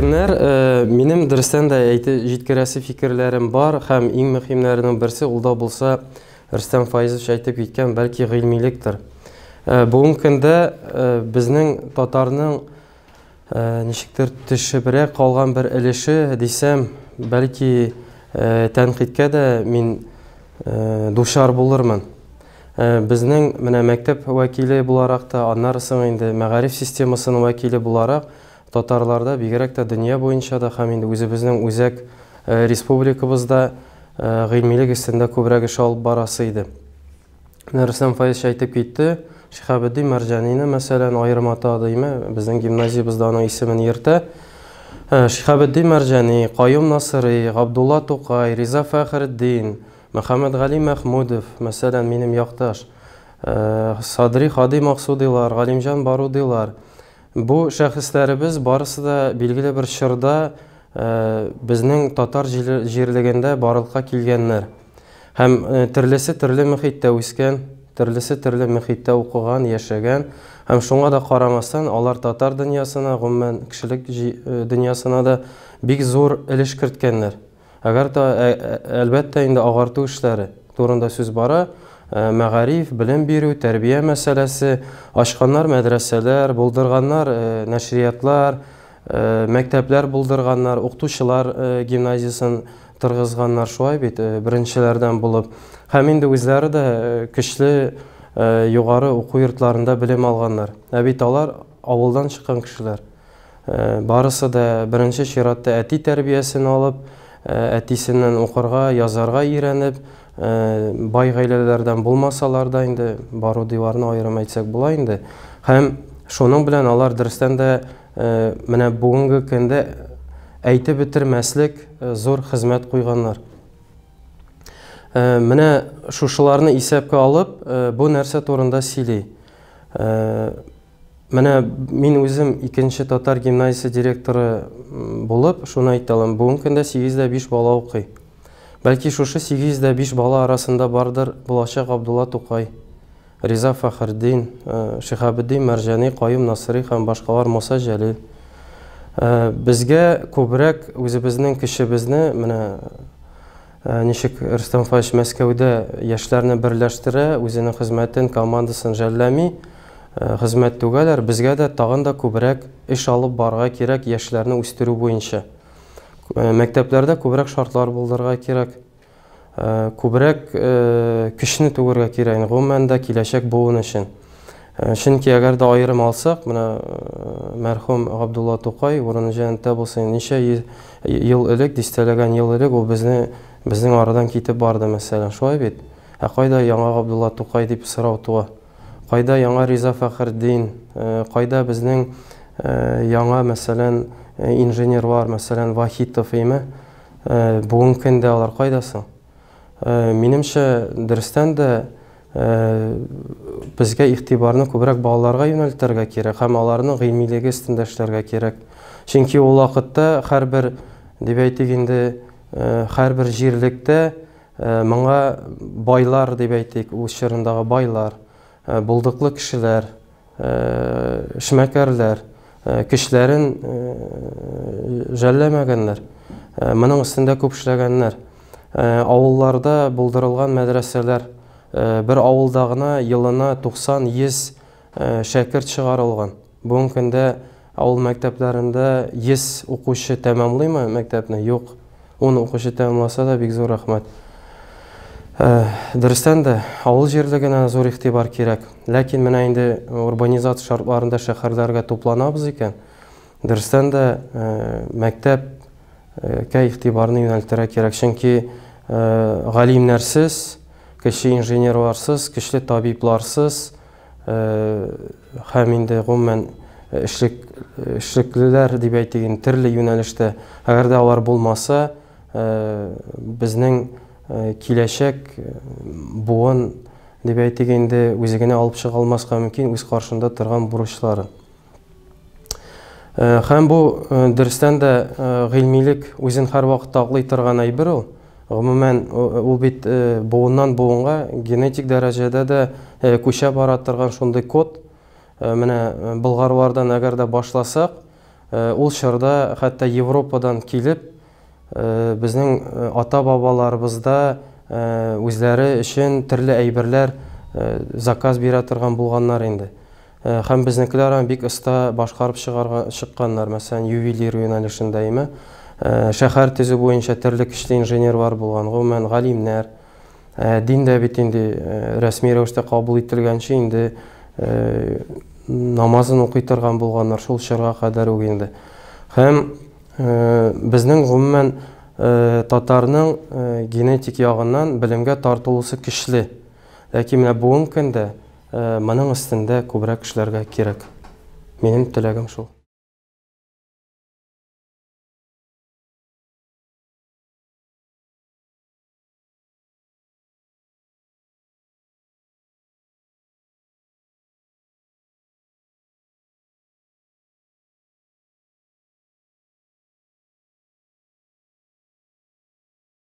Хөрмәтле көннәр, минем дөрестән дә әйтеп җиткерәсе фикерләрем бар һәм иң мөһимнәренең берсе ул да булса Рөстәм Фаизович әйтеп киткән, бәлки гыйльмилектер. Бүгенге көндә безнең татарның ничектер төшебрәк калган бер өлеше дисәм, бәлки тәнкыйтькә дә мин дучар булырмын. Безнең менә мәктәп вәкиле буларак та, аннары соң инде мәгариф системасының вәкиле буларак, татарларда бигрәк тә дөнья буенча да һәм инде үзебезнең үзәк республикабызда гыйльмилек өстендә күбрәк эш алып барасы иде. Менә Рөстәм Фаизович әйтеп китте, Шиһабетдин Мәрҗанине, мәсәлән, аерым атады, име, безнең гимназиябездә аның исемен йөртә. Шиһабетдин Мәрҗани, Каюм Насыйри, Габдулла Тукай, Риза Фәхретдин, Мөхәммәтгали Мәхмүдов, мәсәлән, минем якташ, Садри Хади Максудилар, Галимҗан Барудилар. Бу шәхесләребез барысы да билгеле бер чорда безнең татар җирлегендә барлыкка килгәннәр. Һәм төрлесе төрле мөхиттә үскән, төрлесе төрле мөхиттә укыган, яшәгән. Һәм шуңа да карамастан, алар татар дөньясына, гомумән кешелек дөньясына да бик зур өлеш керткәннәр. Әгәр дә, әлбәттә инде, агарту эшләре турында сүз бара, мәгариф, белем бирү, тәрбия мәсьәләсе, ачканнар мәдрәсәләр, булдырганнар нәшриятлар, мәктәпләр булдырганнар, укытучылар гимназиясен торгызганнар, шулай бит, беренчеләрдән булып. Һәм инде үзләре дә көчле югары уку йортларында белем алганнар. Ә бит алар авылдан чыккан кешеләр. Барысы да беренче чиратта әти тәрбиясен алып, әтисеннән укырга, язарга өйрәнеп, бай гаиләләрдән булмасалар да инде, Барудиларны аерым әйтсәк була инде. Һәм шуның белән алар дөрестән дә менә бүгенге көндә әйтеп бетермәслек зур хезмәт куйганнар. Менә шушыларны исәпкә алып, бу нәрсә турында сөйли. Менә мин үзем икенче татар гимназиясе директоры булып, шуны әйтә алам. Бүгенге көндә 805 бала укый. Бәлки шушы 805 бала арасында бардыр булачак Габдулла Тукай, Риза Фәхретдин, Шиһабетдин Мәрҗани, Каюм Насыйри һәм башкалар, Муса Җәлил. Безгә күбрәк үзебезнең көчебезне, менә ничек Рөстәм Фаизович Мәскәүдә яшьләрне берләштерә, үзенең хезмәтен, командасын жәлләми, хезмәт түгәләр, безгә дә тагын да күбрәк эш алып барырга кирәк яшьләрне үстерү буенча. Мәктәпләрдә күбрәк шартлар булдырырга кирәк, күбрәк көчне түгәргә кирәк, гомумән дә киләчәк буын өчен. Чөнки әгәр дә аерым алсак, менә мәрхүм Габдулла Тукай, урыны җәннәттә булсын, ничә ел элек, дистәләгән ел элек ул безнең арадан китеп барды, мәсәлән, шулай бит? Ә кайда яңа Габдулла Тукай дип сорау туа? Кайда яңа Риза Фәхретдин, кайда безнең яңа, мәсәлән, инженерлар, мәсәлән, Вахитов, әйме? Бүгенге көндә алар кайда соң? Минемчә, дөрестән дә безгә игътибарны күбрәк балаларга юнәлтергә кирәк һәм аларның гыйльмилеге өстендә эшләргә кирәк. Чөнки ул вакытта һәрбер, дип әйтик инде, һәрбер җирлектә моңа байлар дип әйтик, үз чорындагы байлар, булдыклы кешеләр, эшмәкәрләр көчләрен жәлләмәгәннәр. Моның өстендә күп эшләгәннәр. Авылларда булдырылган мәдрәсәләр, бер авылда гына елына 90-100 шәкерт чыгарылган. Бүгенге көндә авыл мәктәпләрендә 100 укучы тәмамлыймы мәктәпне? Юк. 10 укучы тәмамласа да бик зур рәхмәт. Дөрестән дә, авыл җирлегенә зур игътибар кирәк. Ләкин менә инде урбанизация шартларында шәһәрләргә тупланабыз икән, дөрестән дә мәктәпкә игътибарны юнәлтергә кирәк. Чөнки галимнәрсез, көчле инженерларсыз, көчле табибларсыз һәм инде гомумән эшлеклеләр дип әйтик инде, төрле юнәлештә, әгәр дә алар булмаса, безнең киләчәк буын дип әйтик инде, үзе генә алып чыга алмаска мөмкин үз каршында торган бурычларын. Һәм бу дөрестән дә гыйльмилек үзен һәрвакытта аклый торган әйбер ул. Гомумән, ул бит буыннан буынга генетик дәрәҗәдә дә күчә бара торган шундый код. Менә болгарлардан әгәр дә башласак, Ул чорда хәтта Европадан килеп, безнең ата-бабаларыбызда үзләре өчен төрле әйберләр заказ бирә торган булганнар инде. Һәм безнекеләр аны бик оста башкарып чыгарга чыкканнар, мәсәлән, ювелир юнәлешендә, әйме. Шәһәр төзү буенча төрле көчле инженерлар булган, гомумән, галимнәр. Дин дә бит инде рәсми рәвештә кабул ителгәнче инде намазын укый торган булганнар шул чорга кадәр үк инде. Һәм безнең гомумән татарның генетик ягыннан белемгә тартылусы көчле. Ләкин менә бүгенге көндә моның өстендә күбрәк эшләргә кирәк. Минем теләгем шул.